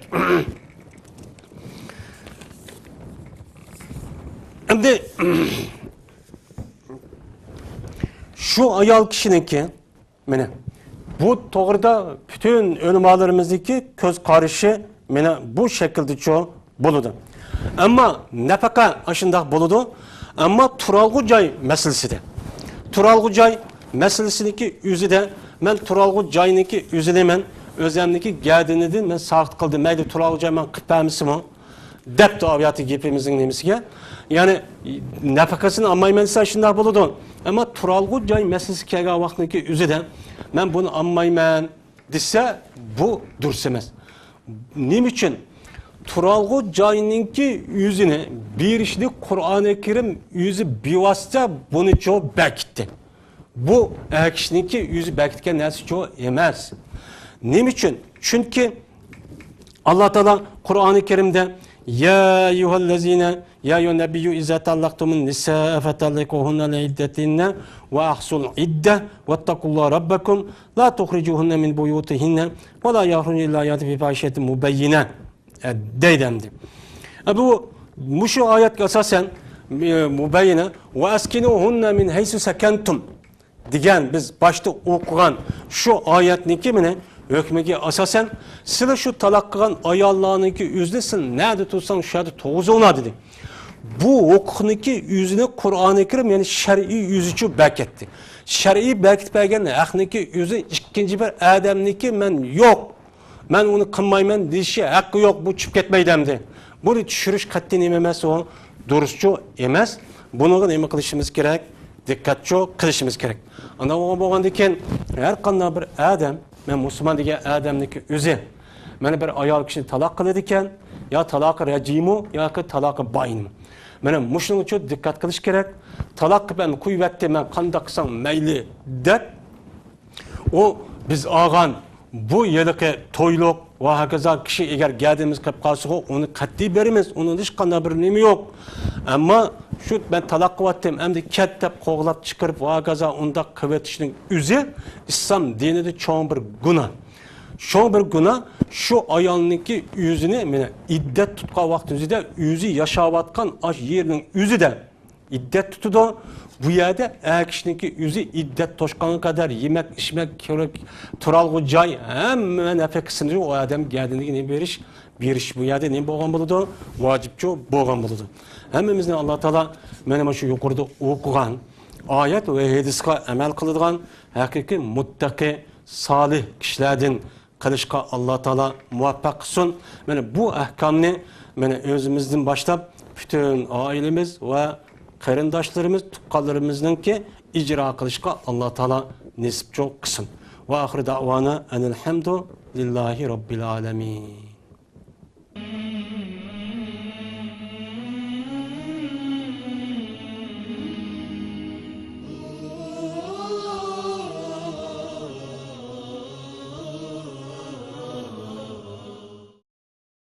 ئەمدى شۇ ئايال كىشىنىڭكى، مانا بۇ توغرىدا پۈتۈن ئۆلىمالىرىمىزنىڭكى كۆز قارىشى مانا بۇ شەكىلدىچۇ بولىدۇ. ئەمما نەپەقە ئاشۇنداق بولىدۇ. ئەمما تۇرالغۇ جاي مەسىلىسىدە، تۇرالغۇ جاي مەسىلىسىنىڭكى ئۆزىدە مەن تۇرالغۇ جاينىڭكى ئۆزىنى مەن ئۆزەمنىڭكى گەدىنىدىن مەن ساقىت قىلدىم. مەيلى، تۇرالغۇ جاي مەن قىلىپ بەرمىسىمۇ دەپتۇ ئاۋۇ ياتى گېپىمىزنىڭ نېمىسىگە. يەنى نەپەقىسىنى ئالمايمەن دېسە شۇنداق بولىدۇ. ئەمما تۇرالغۇ جاي مەسىلىسى كەلگەن ۋاقىتنىڭكى ئۆزىدە مەن بۇنى ئالمايمەن دېسە، بۇ دۇرۇس ئەمەس. نېمە ئۈچۈن؟ تۇرالغۇ جاينىڭكى ئۆزىنى بېرىشنى قۇرئانى كەرىم ئۆزى بىۋاسىتە بۇنىچۇ بەكىتتى. بۇ ئەر كىشىنىڭكى ئۆزى بەكىتكەن نەرسىچۇ ئەمەس. نېمە ئۈچۈن؟ چۈنكى ئاللا تائالا قۇرئانى كەرىمدە يا أيها الذين، يا أيها النبي إذا طلقتم النساء فطلقوهن لعدتهن وأحصوا العدة واتقوا الله ربكم لا تخرجوهن من بيوتهن ولا يخرجن إلا يأتين بفاحشة مبينة. E, deydi endi. E, bu, مۇشۇ ئايەتكە ئاساسەن, e, مبينة، وأسكنوهن من حيث سكنتم دېگەن بىز باشتا ئوقۇغان شۇ ئايەتنىڭكى مانا ھۆكمىگە ئاساسەن، سىلى شۇ تالاق قىلغان ئاياللارنىڭكى ئۆزىنى سىلى نەدە تۇرساڭ شۇ يەردە تۇرغۇزۇڭلار دېدى. بۇ ھوقۇقنىڭكى ئۆزىنى قۇرئانى كەرىم، يەنى شەرئىي ئۆزىچۇ بەركەتتى. شەرئىي بەركىتىپ بەرگەن ھەقنىڭكى ئۆزى ئىككىنچى بىر ئادەمنىڭكى مەن يوق، مەن ئۇنى قىلمايمەن دېيىشى ھەققى يوق، بۇ چۈشۈپ كەتمەيدۇ ئەمدى. بۇنى چۈشۈرۈش قەتئىي نېمە ئەمەس، ئۇ دۇرۇسچۇ ئەمەس. بۇنىڭغا نېمە قىلىشىمىز كېرەك؟ دىققەتچۇ قىلىشىمىز كېرەك. ئانداق بولغان، بولغاندىن كېيىن ھەر قانداق بىر ئادەم، مەن مۇسۇلمان دېگەن ئادەمنىڭكى ئۆزى، مانا بىر ئايال كىشىنى تالاق قىلىدىكەن، يا تالاقى رەجىيمۇ ياكى تالاقى بايىنمۇ. مانا مۇشۇنىڭ ئۈچۈن دىققەت قىلىش كېرەك. تالاق قىلىپ ئەمدى قويۇۋەتتى، مەن قانداق قىلساڭ مەيلى دەپ، ئۇ بىز ئالغان بۇ ھېلىقى تويلۇق ۋە ھاكازا كىشى ئەگەر گەدىنىمىز قىلىپ قالسىغۇ، ئۇنى قەتئىي بېرىمىز، ئۇنىڭدا ھېچقانداق بىر نېمە يوق. ئەمما شۇ مەن تالاق قىلىۋاتتىم، ئەمدى كەت دەپ قوغلاپ چىقىرىپ ۋە ھاكازا ئۇنداق قىلىۋېتىشنىڭ ئۆزى ئىسلام دىنىدا چوڭ بىر گۇناھ. چوڭ بىر گۇناھ، شۇ ئايالنىڭكى ئۆزىنى، مانا، ئىددەت تۇتقان ۋاقتىمىزدا ئۆزى ياشاۋاتقان ئاش يېرىنىڭ ئۆزىدە ئىددەت تۇتىدۇ. بۇ يەردە ئەر كىشىنىڭكى ئۆزى ئىددەت توشقانغا قەدەر يېمەك، ئىچمەك، كىرىك، تۇرالغۇ جاي، ھەممە نەپەقىسىنى ئۇ ئادەم گەدىنىگە نېمە بېرىش، بېرىش بۇ يەردە نېمە بولغان بولىدۇ؟ ۋاجىپچۇ بولغان بولىدۇ. ھەممىمىزنى ئاللا تائالا مانا شۇ يۇقىرىدا ئوقۇغان ئايەت ۋە ھەدىسقا ئەمەل قىلىدىغان ھەقىقىي مۇتتەقى، سالىھ كىشىلەردىن قىلىشقا ئاللا تائالا مۇۋەپپەق قىلسۇن. مانا بۇ ئەھكامنى مانا ئۆزىمىزدىن باشلاپ پۈتۈن ئائىلىمىز ۋە قېرىنداشلىرىمىز، تۇغقانلىرىمىزنىڭكى ئىجرا قىلىشقا ئاللا تائالا نېسىپچۇ قىلسۇن. ۋە ئاخىر دەۋانا ئەنىل ھەمدۇ لىللاھى رەببىل ئالەمىن.